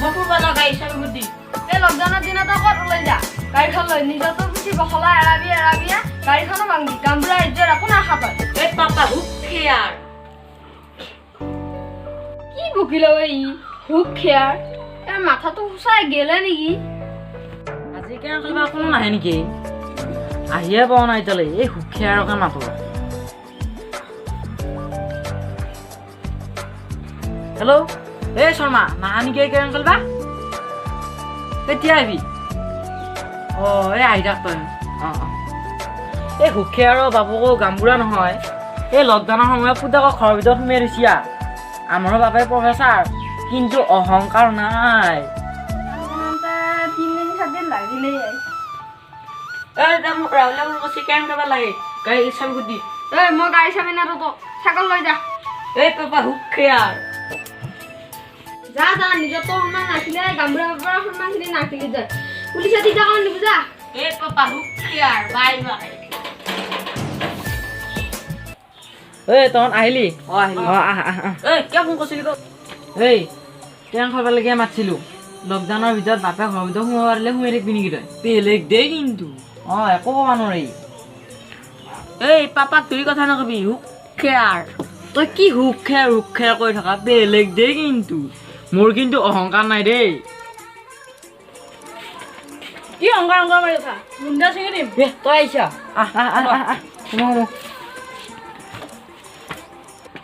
মই ফুৰিব যাওঁ গাড়ী চাবি গুটি। এই লকডাউনৰ দিনতে ক'ত ওলাই যা গাড়ীখন লৈ? নিজৰটো পিঠি বখলা এৰাবি এৰাবি, গাড়ীখনো ভাঙবি। গামবুঢ়া ৰাজ্যৰ একো নাখা তই। এই পাপা, হুক খেয়াৰ। কি বকিলে ঐ ই? হুক খেয়াৰ। এই মাথাটো সঁচাই গেলে নেকি? আজি কেন কিবা কোনো নাহে নেকি? আহিয়ে পোৱা নাই এতিয়ালৈ। এই সুখীয়াৰকে মাতো। হেল্ল', এই শৰ্মা, নাহা নেকি কেৰেং খেলবা? কেতিয়া আহিবি? অঁ, এই আহি থাক তই। অঁ অঁ এই সুখীয়াৰৰ বাপকো গামবুঢ়া নহয়। এই লকডাউনৰ সময়ত পুতেকক ঘৰৰ ভিতৰত সোমাই থৈছি। আমাৰো বাপে প্ৰফেচাৰ, কিন্তু অহংকাৰ নাই। 3 দিন 7 দিন লাগিলেই। এই মোক ৰাহুলে মোক কৈছে কেন কৰিব লাগে, গাড়ী চাবি গুটি। এই মই গাড়ী চাবি নাতো, তোক চাইকেল লৈ যা। এই পাপা, হুক খেয়াৰ। যা যা, নিজৰ তো সন্মান নাখিলে গামবুঢ়া বাপাৰ সন্মানখিনি নাখিলি যায়। পুলিচে তেতিয়া কাৰণ নিব, যা। এই পাপা, হুক খেয়াৰ, বাই বাই। এই তহঁত আহিলি? অঁ, আহিলি। অঁ, আহ আহ আহ। এই কিয় ফোন কৰিছিলি ক? এই কেৰেং খেলবালৈকে মাতিছিলো। লকডাউনৰ ভিতৰত বাপে ঘৰৰ ভিতৰত সোমাব পাৰিলে সোমাই থাকিবি নেকি তই? বেলেগ দেই কিন্তু। অঁ, একো ক'ব নোৱাৰি। এই পাপাক তুই কথা নকবি, হুক খেয়াৰ। তই কি হুক খেৰ হুক খেৰ কৰি থকা? বেলেগ দেই কিন্তু, মোৰ কিন্তু অহংকাৰ নাই দেই। কি অহংকাৰ অহংকাৰ মাৰি আছা? মুণ্ডা ছিঙি দিম। এ তই আহিছা, আহ আহ আহ আহ আহ, সোমা সোমা।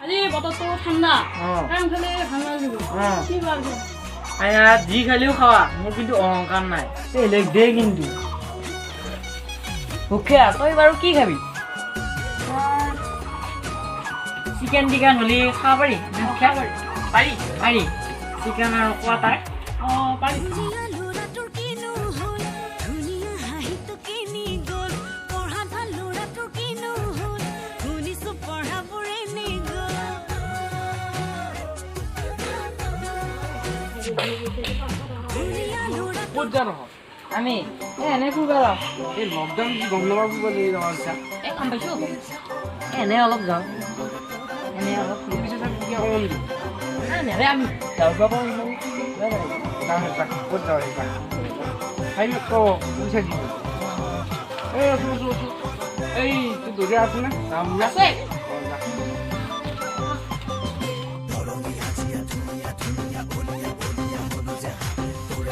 আজি বতৰটো ঠাণ্ডা। অঁ। কেৰম খেলি ভাল লাগিব। অঁ। কি বাৰু? আয়া, যি খালিও খাৱা, মোৰ কিন্তু অহংকাৰ নাই। বেলেগ দেই কিন্তু। সুখীয়া, তই বাৰু কি খাবি? চিকেন টিকেন হ'লে খাব পাৰি? পাৰি। পাৰি। চিকেন আৰু কোৱাটাৰ। অঁ, পাৰি। ধুনীয়া ল'ৰাটোৰ কিনো হ'ল? ধুনীয়া হাঁহিটো কিনি গ'ল। পঢ়া ভাল ল'ৰাটোৰ কিনো হ'ল? শুনিছো পঢ়াবোৰে নি গ'ল। ধুনীয়া ল'ৰাটোৰ ক'ত যা নহয়? আমি এই এনেই ফুৰিব যাওঁ। এই লকডাউন কি গম নাপাওঁ, ফুৰিব যাওঁ আচ্ছা। এই কাম পাইছোঁ, এনেই অলপ যাওঁ, এনেই অলপ ফুৰিব। পিছে চাবি কি অকণমান দিম। নাই নেৰে, আমি যাব পাৰোঁ। যা যা, ক'ত যাওঁ যা। খাই ক, পইচা দিব। এই ৰচোন ৰচোন ৰচোন, এই তোৰ দৰিয়া আছে নে? গামবুঢ়া আছে। অঁ, যা।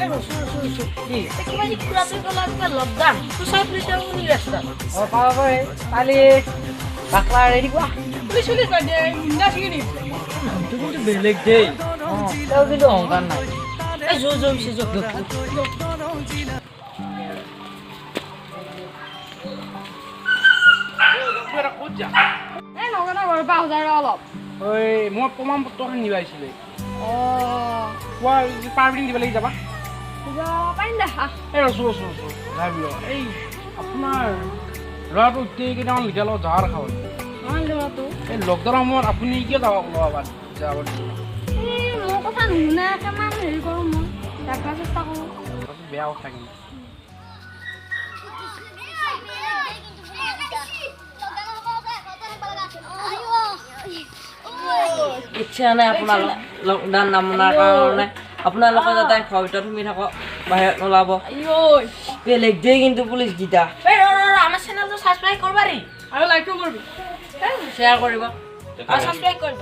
এই ৰচোন ৰচোন ৰচোন। কি? এই কিবা যে খুৰাটোৱে ক'লা, কিবা লকডাউন সঁচাই পুলিচে শুনি ৰাস্তাত। অঁ, পাব পাৰে। কালি বাকলা ৰেডি কোৱা। পুলিচ চুলিচ বাদ দে, মুণ্ডা ছিঙি দিম। মানুহটো কিন্তু বেলেগ দেই। অঁ, তেওঁ কিন্তু অহংকাৰ নাই। এই যো যো পিছে যো। ক'ত যা? এই নগনৰ ঘৰৰ পৰা যায় ৰ অলপ। ঐ, মই প্ৰমাণ পত্ৰখন নিব আহিছিলে। অঁ। কোৱা, পাৰ্মিটিং দিব লাগি যাবা? পাৰিম দে, আহ। এই ৰচোন ৰচোন ৰচোন, যাই বোলো। এই আপোনাৰ ল'ৰাটো গোটেই কেইটামান লিডাৰ লগত যাৱাৰ খাব। আমাৰ ল'ৰাটো? এই লকডাউনৰ সময়ত আপুনি কিয় যাব ওলাব যাব দিছিলে? এই মোৰ কথা নুশুনে, কিমান হেৰি কৰোঁ মই, ৰাখিব চেষ্টা কৰোঁ। বেয়া কথা কিন্তু। ইচ্ছা নাই আপোনালোক লকডাউন নামনাৰ কাৰণে। আপোনালোকে যাতে ঘৰৰ ভিতৰত সোমাই থাকক, বাহিৰত নোলাব। বেলেগ দেই কিন্তু পুলিচ কেইটা। এই ৰ ৰ ৰ, আমাৰ চেনেলটো ছাবস্ক্ৰাইব কৰবা দেই আৰু লাইকো কৰিবি। শ্বেয়াৰ কৰিব আৰু ছাবস্ক্ৰাইব কৰিব।